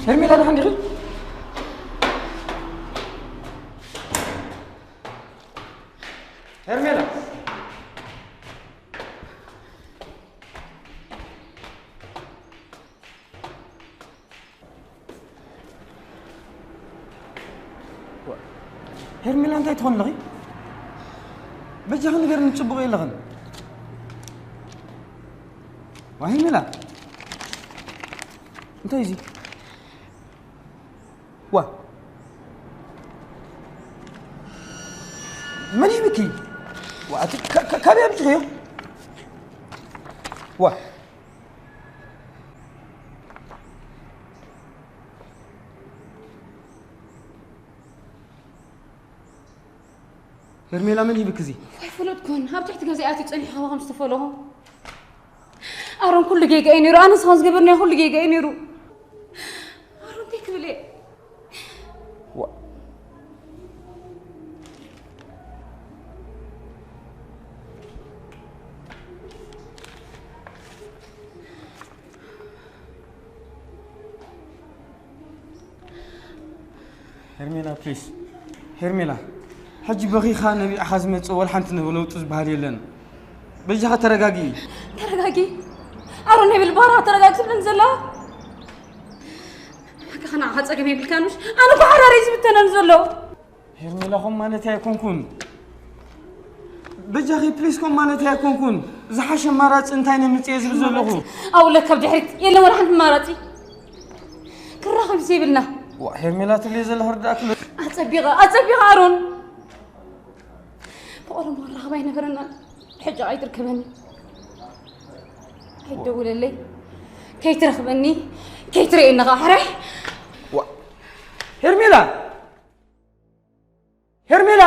ሄርሜላ፣ ደሓን ዲኺ? ሄርሜላ። ሄርሜላ፣ እንታይ ትኾን ኣለኺ? በጃኺ ንገርኒ፣ ጽቡቕ የለኽን። ዋ ሄርሜላ፣ እንታይ እዚ? ዋ፣ መን ሂብኪ? ዋ፣ እቲ ካ-፣ ካ-፣ ካበይ ኣምጺኽዮ? ዋ። ሄርሜላ፣ መን ሂብኪ እዚ? ኣይፈለጥኩን። ኣብ ትሕቲ ገዛ ኣትዩ ጸኒሑ፣ ካባኹም ዝተፈለኹ። ኣሮን፣ ኩሉ ጌጋ እዩ ነይሩ። ኣነ ንስኻ ዝገበርናዮ ኩሉ ጌጋ እዩ ነይሩ። ኣሮን፣ እንታይ ክብል እየ? ዋ-፣ ሄርሜላ፣ ፕሊስ። ሄርሜላ፣ ሕጂ በኺኻ ነቢዕኻ ዝመጽእ ወላ ሓንቲ ለውጢ ዝበሃል የለን። በጃኻ ተረጋጊ። ተረጋጊ? ኣሮን፣ ናይ ብልባራ ተረጋጊ ትብለኒ ዘላ? በቃ ንዓኻ ጸገም የብልካን ምሽ? ኣነ እኮ ሓራረይ ዝብተነኒ ዘሎ። ሄርሜላ፣ ኸም ማለት ኣይኮንኩን። በጃኺ ፕሊስ፣ ኸም ማለት ኣይኮንኩን። ዝሓሸ ኣማራጺ እንታይ ነምጽእ እየ ዝብል ዘለኹ። ኣው ለካ ብድሕሪት የለን ወላ ሓንቲ ኣማራጺ። ክራኸብ ዘይብልና። ዋ፣ ሄርሜላ ትብሊ ዘለኺ ርዳእኪ። ኣጸቢቐ፣ ኣጸቢቐ ኣሮን። ብቐደሙ ክንራኸብ ኣይነበረናን። ሕጂ ኣይትርከበኒ። ኣይትደውለለይ። ከይትረኽበኒ፣ ከይትርእየኒ ኸዓ ሕራይ። ዋ፣ ሄርሜላ! ሄርሜላ!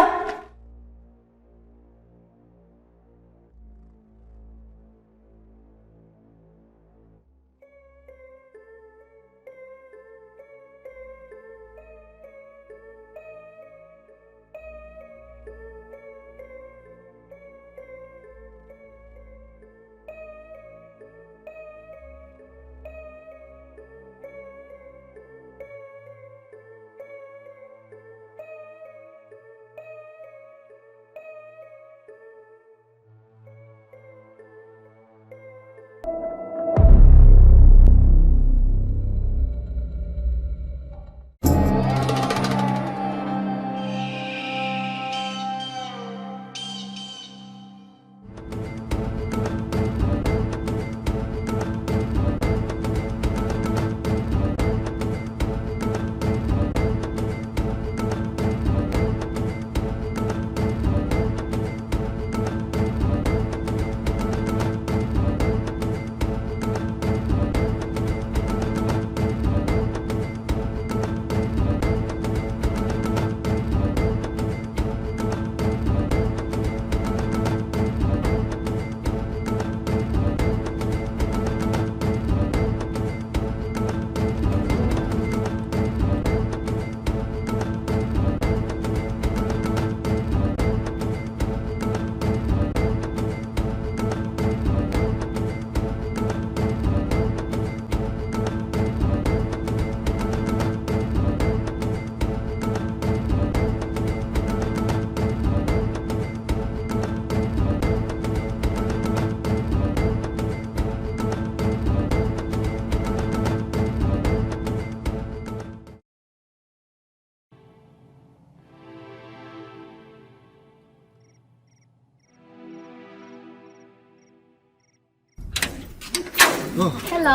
ሄሎ።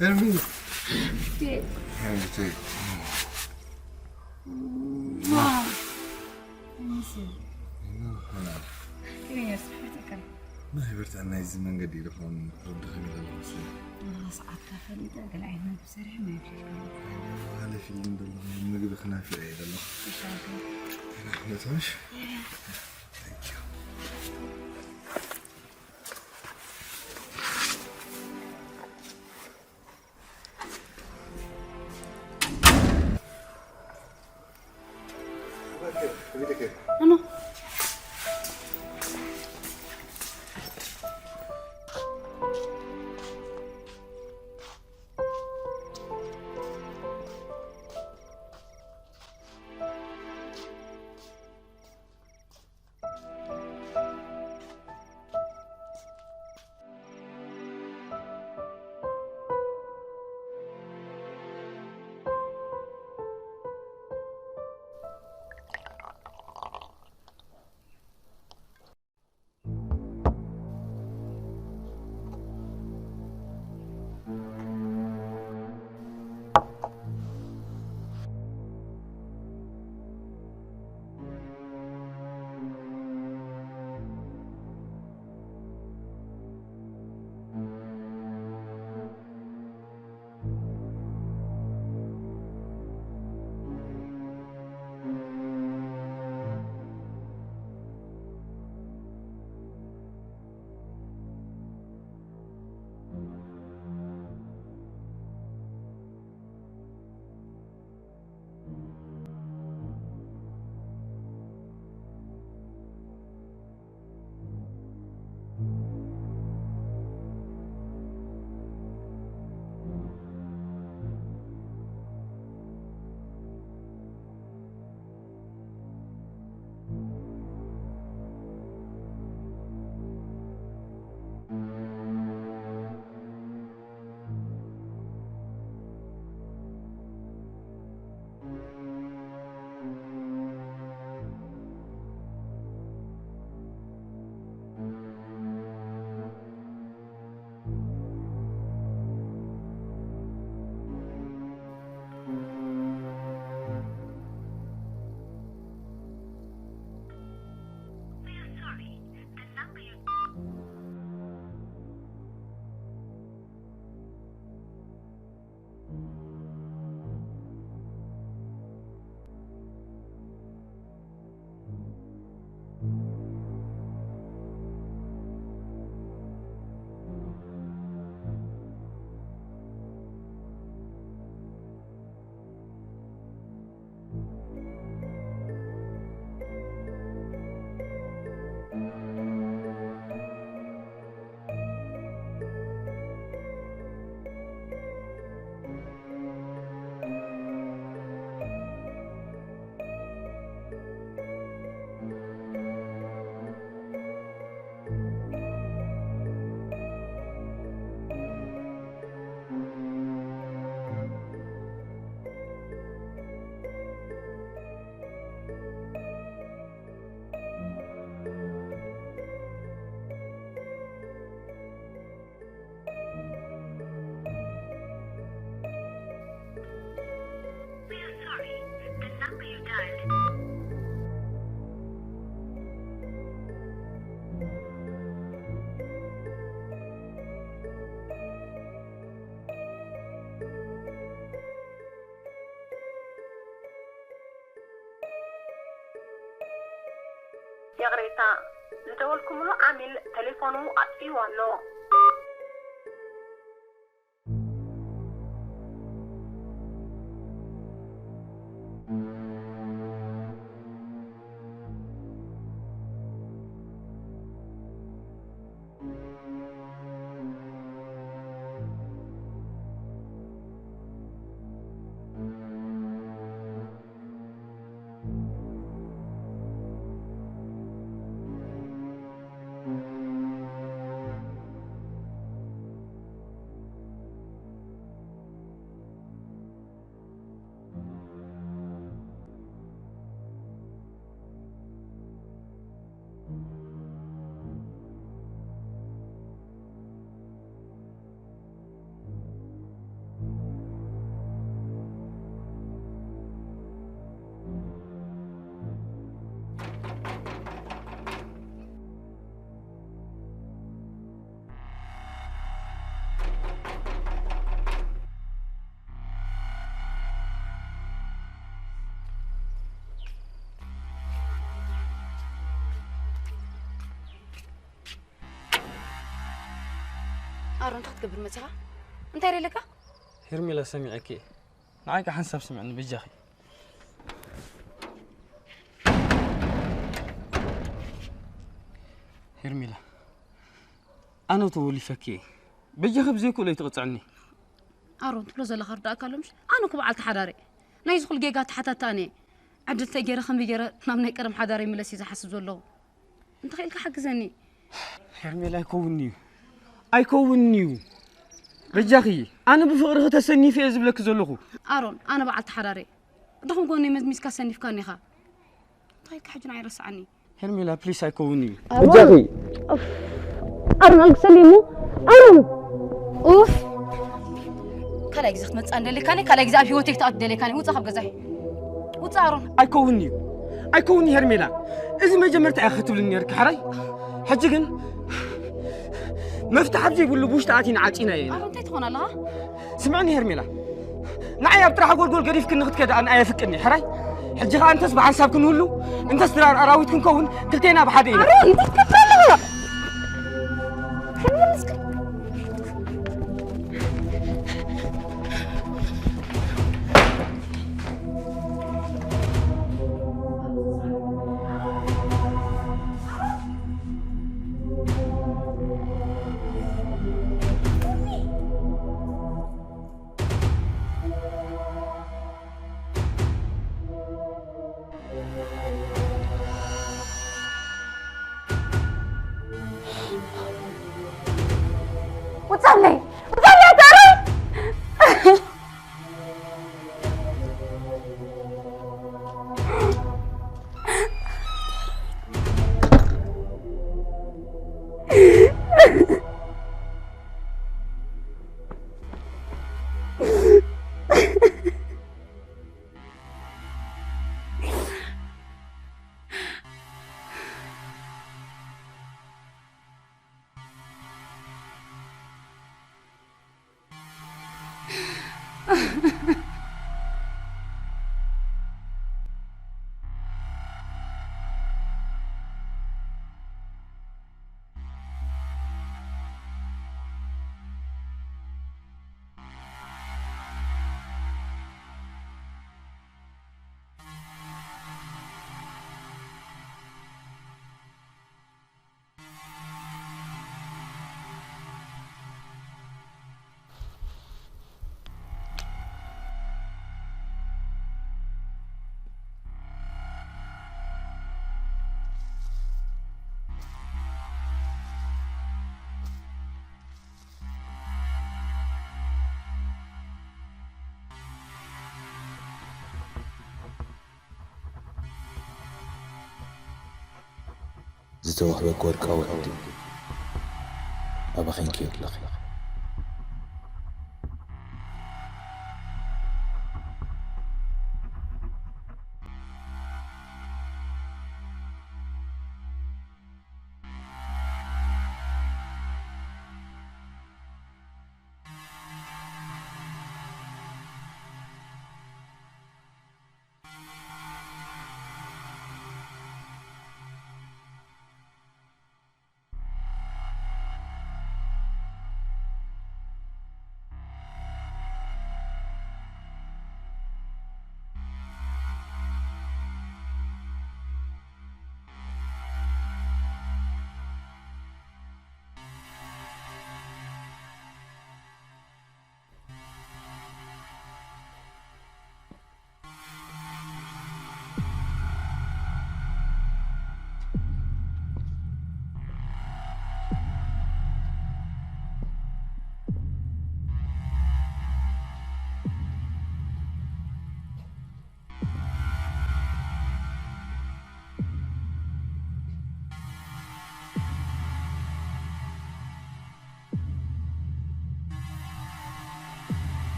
ሄርሚ። ሄርሚ። ናይ በርትዐና እዚ መንገዲ ኢሉ ኸውን ክረድኸኒ ዘለኹ ስለ ሰዓትካ ፈሊጠ ገለ ዓይነት ምግቢ ሰሪሐ ማይ ኣፍሊሕካ። ባለ ፊልም ዘለኹ ምግቢ ክናፍዕ እየ ዘለኹ። ነቶሽ። ይቕሬታ፣ ዝደወልኩምሉ ዓሚል ቴሌፎኑ ኣጥፊእዎ ኣሎ። ኣሮን፣ እንታይ ክትገብር መጺኻ? እንታይ ደለካ? ሄርሜላ፣ ሰሚዐኪ እየ። ንዓይ ከ ሓንሳብ ስምዕኒ በጃኺ። ሄርሜላ፣ ኣነ ተወሊፈኪ እየ። በጃኺ ብዘይክእሎ ኣይትቕጽዕኒ። ኣሮን፣ ትብሎ ዘለኻ ርዳእካ ኣሎ ምሽ? ኣነ እኮ በዓልቲ ሓዳር እየ። ናይዚ ኩሉ ጌጋ ተሓታቲ ኣነ እየ። ዕድል ተገይረ ከመይ ገይረ ናብ ናይ ቀደም ሓዳረይ ይምለስ እየ ዝሓስብ ዘለኹ። እንተኽኢልካ ሓግዘኒ። ሄርሜላ፣ ኣይከውንን'ዩ። ኣይከውንን'ዩ። በጃኺ፣ ኣነ ብፍቕርኺ ተሰኒፈ እየ ዝብለኪ ዘለኹ። ኣሮን፣ ኣነ በዓልቲ ሓዳር እየ። ድኹም ጎነይ መዝሚዝካ ሰኒፍካኒ ኢኻ። እንተኽኢልካ ሕጂ ንዓይ ረስዓኒ። ሄርሜላ፣ ፕሊስ፣ ኣይከውንን'ዩ። ኣሮን! በጃኺ። ኡፍ! ኣሮን፣ ኣልግሰለይ እሞ! ኣሮን! ኡፍ! ካልኣይ ግዜ ክትመጽእ እንደሌካኒ፣ ካልኣይ ግዜ ኣብ ህይወተይ ክትኣቱ ደሌካኒ። ውጻእ ካብ ገዛይ። ውጻእ ኣሮን። ኣይከውንን'ዩ። ኣይከውንን'ዩ ሄርሜላ። እዚ መጀመርታ እያ ክትብልኒ ነርኪ፣ ሕራይ? ሕጂ ግን መፍትሕ ኣብ ዘይብሉ ብውሽጢ ኣቲና ዓጺናዮ ኢና። ኣሮን፣ እንታይ ትኾን ኣለኻ? ስምዕኒ ሄርሜላ፣ ንዓይ ኣብ ጥራሕ ጎልጎል ገዲፍክኒ ክትከዲ ኣነ ኣየፍቅድኒ፣ ሕራይ? ሕጂ ኸኣ እንተስ ብሓንሳብ ክንህሉ፣ እንተስ ድራር ኣራዊት ክንከውን፣ ክልቴና ብሓደ ኢና። ኣሮን፣ እንታይ ትገብር ኣለኻ? ውጻለይ! ውጻለይ! ኣታ ኣሮን! ዝተዋህበኪ ወርቃዊ ዕድል ኣባኺ ኣለኺ።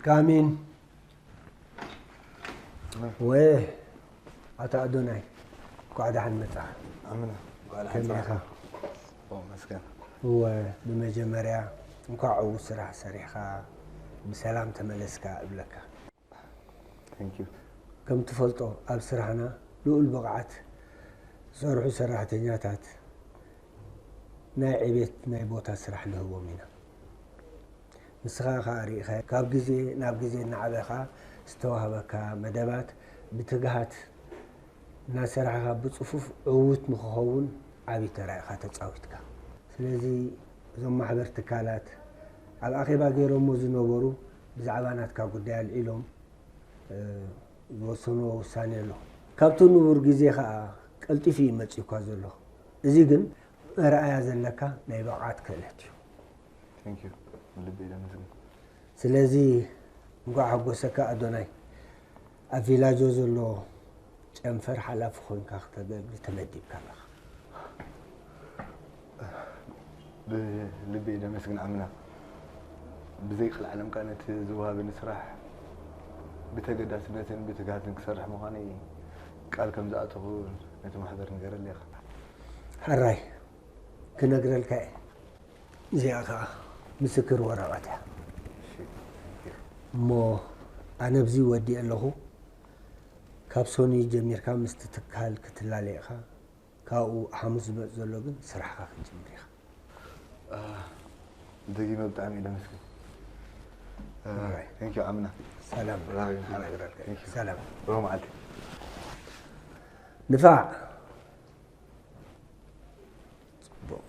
ካሚን። ወ ኣታ ኣዶናይ፣ እንኳዕ ደሓን መጻ። ኣምና፣ እንኳዕ ደሓን ከመይ ኢኻ? ጽባሕ። ኦ፣ መስገን። እወ፣ ብመጀመርያ እንኳዕ ዕዉት ስራሕ ሰሪሕኻ ብሰላም ተመለስካ እብለካ። Thank you። ከም ትፈልጦ፣ ኣብ ስራሕና ልኡል ብቕዓት ዝሰርሑ ሰራሕተኛታት ናይ ዕቤት ናይ ቦታ ስራሕ ንህቦም ኢና። ንስኻ ኸኣ ርኢኻ፣ ካብ ግዜ ናብ ግዜ እናዓበኻ ዝተዋህበካ መደባት ብትግሃት እናሰራሕኻ ብጽፉፍ ዕዉት ንኽኸውን ዓቢ ተራ ኢኻ ተጻዊትካ። ስለዚ እዞም ማሕበር ትካላት ኣብ ኣኼባ ገይሮሞ ዝነበሩ ብዛዕባ ናትካ ጉዳይ ኣልዒሎም፣ እ፣ ዝወሰንዎ ውሳኔ ኣሎ። ካብቲ ንቡር ግዜ ኸኣ ቀልጢፉ እዩ መጺኡካ ዘሎ። እዚ ግን መርኣያ ዘለካ ናይ ብቕዓት ክእለት እዩ። Thank you። ልበይ ለመስግን። ስለዚ እንኳዕ ሓጎሰካ ኣዶናይ። ኣብ ቪላጆ ዘሎ ጨንፈር ሓላፊ ኮይንካ ክተገልግል ተመዲብካ ኣለኻ። ብልበይ ደመስግን ኣምና። ብዘይ ቀልዓለምካ ነቲ ዝወሃበኒ ስራሕ ብተገዳስነትን ብትግሃትን ክሰርሕ ምዃነይ ቃል ከም ዝኣተኹ ነቲ ማሕበር ንገረለይ ኢኻ። ሕራይ፣ ክነግረልካ እየ። እዚኣ ኸኣ ምስክር ወረቐት እያ። እሺ። እሞ ኣነ ኣብዚ ወዲኤ ኣለኹ። ካብ ሶኒ ጀሚርካ ምስቲ ትካል ክትላለ ኢኻ። ካብኡ ሓሙስ ዝመጽእ ዘሎ ግን ስራሕኻ ክትጅምር ኢኻ። አ፣ ደጊመ ብጣዕሚ እየ ደመስግን። አ፣ ኦራይት። Thank you ኣምና። ሰላም። ራቢ። ሓራይ ራቢ። Thank you። ሰላም። ሮብ መዓልቲ። ንፋዕ። ጽቡቕ።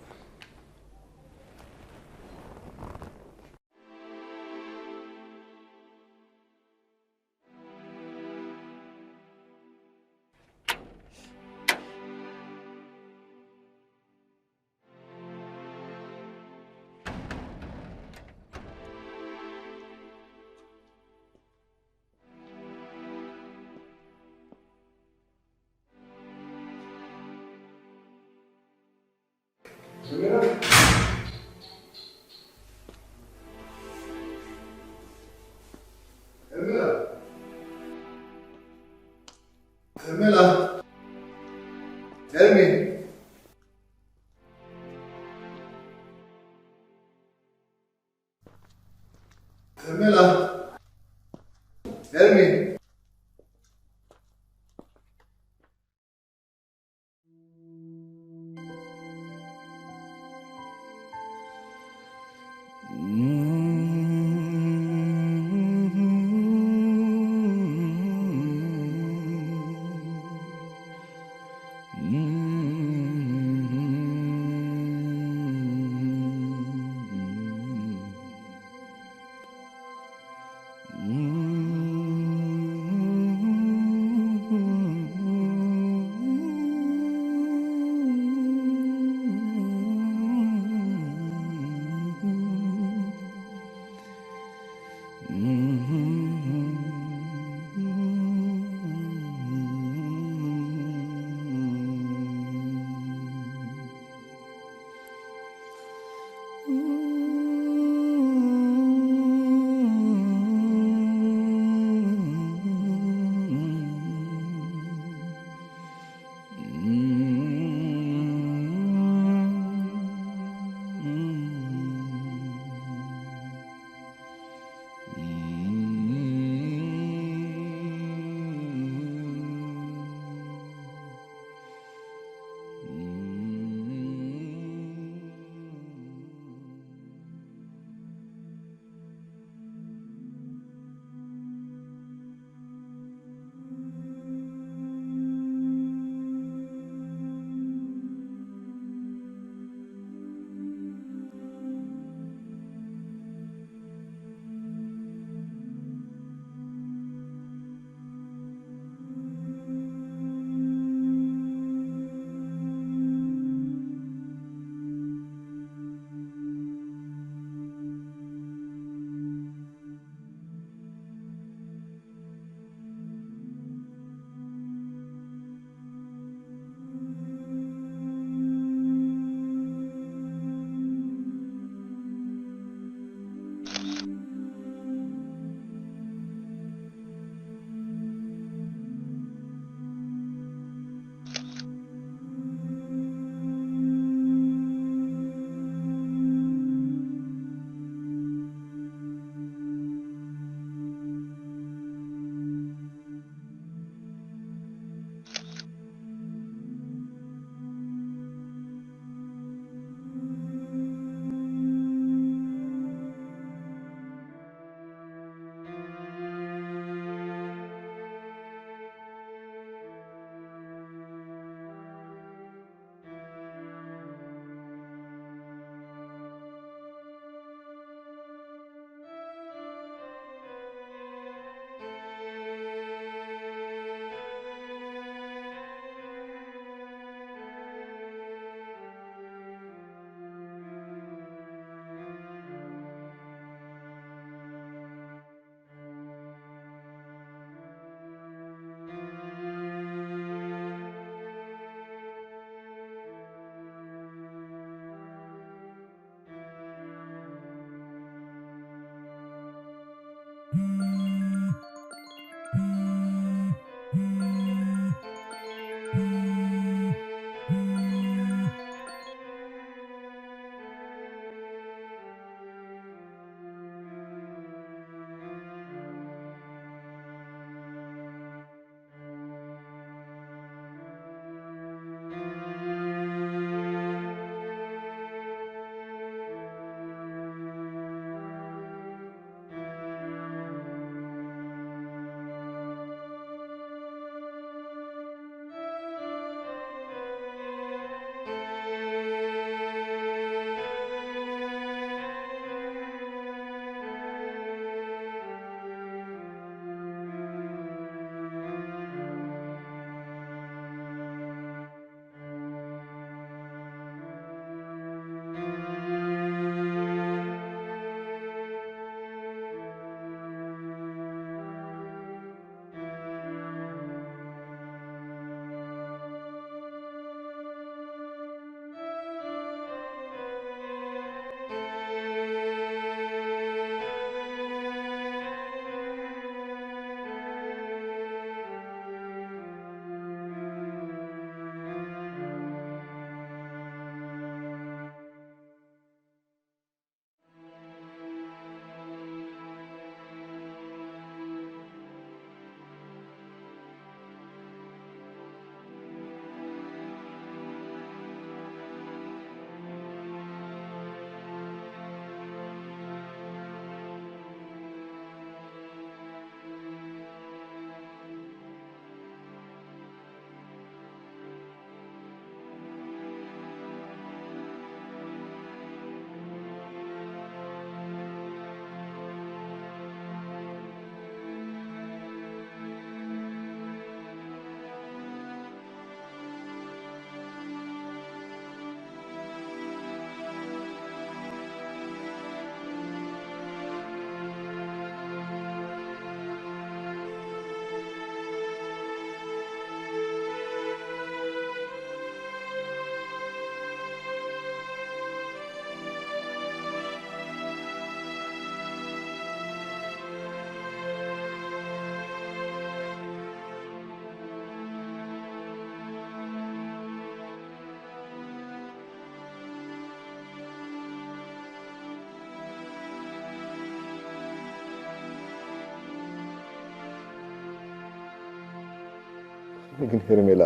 ግን ሄርሜላ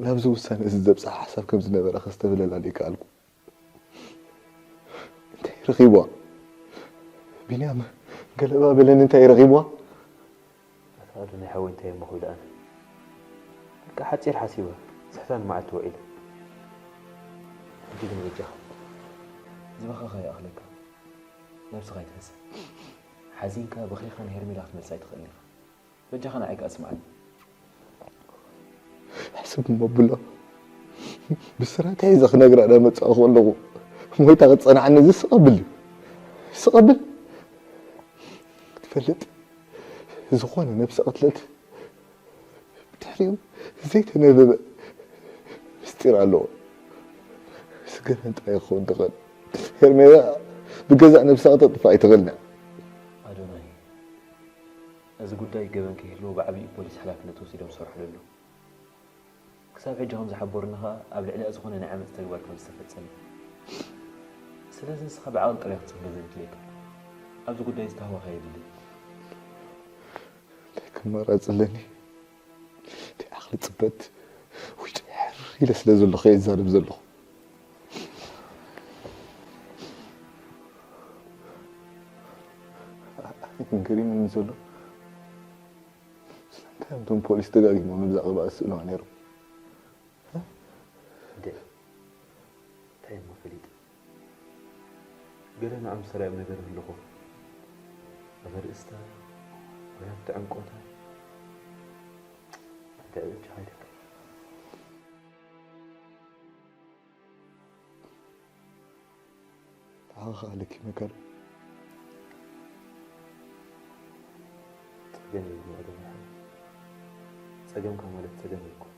ናብዚ ውሳነ እዚ ዘብፅሕ ሓሳብ ከም ዝነበራ ከስተብህለላ ዘይከኣልኩ። እንታይ ረኺብዋ? ቢንያም ገለባ በለኒ፣ እንታይ ረኺብዋ? ኣታ ኣዶናይ ሓወይ እንታይ እሞ ክብል ኣነ? በቃ ሓጺር ሓሲበ፣ ስሕታን መዓልቲ ውዒለ። ሕጂ ግን በጃኻ፣ ዝበኻኻ ይኣኽለካ። ነብስኻ ኣይትህሰ። ሓዚንካ በኺኻ ንሄርሜላ ክትመልሳ ኣይትኽእልን ኢኻ። በጃኻ ንዓይ ከኣ ስምዓኒ። ሕስብ እሞ ኣብሎ። ብስራት ሒዘ ክነግራ ዳመጻእኹ ኣለኹ። ሞይታ ክትጸንዓኒ እዚ ስቕ ኣብል እዩ። ስቕ ኣብል። ክትፈልጥ፣ ዝኾነ ነብሰ ቅትለት ብድሕሪኡ ዘይተነበበ ምስጢር ኣለዎ። ስገበን ጥራይ ክኸውን ትኽእል። ሄርሜላ ብገዛእ ነብሳ ክተጥፍእ ኣይትኽእልን እያ። ኣዶናይ፣ እዚ ጉዳይ ገበን ከይህልዎ ብዓቢኡ ፖሊስ ሓላፍነት ወሲዶም ዝሰርሕሉ ኣለዉ። ክሳብ ሕጂ ከም ዝሓበሩና ኸኣ ኣብ ልዕሊኣ ዝኾነ ናይ ዓመጽ ተግባር ከም ዝተፈጸመ። ስለዚ ንስኻ ብዓቕሊ ጥራይ ክትጽበ ዘድልየካ። ኣብዚ ጉዳይ ዝተሃዋኸ የድሊ። እንታይ ክመራጽ ኣለኒ? እንታይ ዓቕሊ ጽበት ወይ ጭሕር ኢለ ስለ ዘለኹ እየ ዝዛረብ ዘለኹ። ግን ገሪሙኒ ዘሎ ስለምንታይ እዮም እቶም ፖሊስ ደጋጊሞም ነብዛ ቀባእ ዝስእሉዋ ነይሮም? እንዴ፣ እንታይ እሞ ፈሊጥ? ገለ ንዖም ሰሪዖም ነገር ህልኹ። ኣብ ርእስታ ወይ ኣብቲ ዕንቆታ። እንታይ በጃኻ ይደካ? ተሓኻኻ ኣለኪ መከር። ጸገም የብሉን ኣዶናይ ሓወይ። ጸገምካ ማለት ጸገም ኣይኮነን።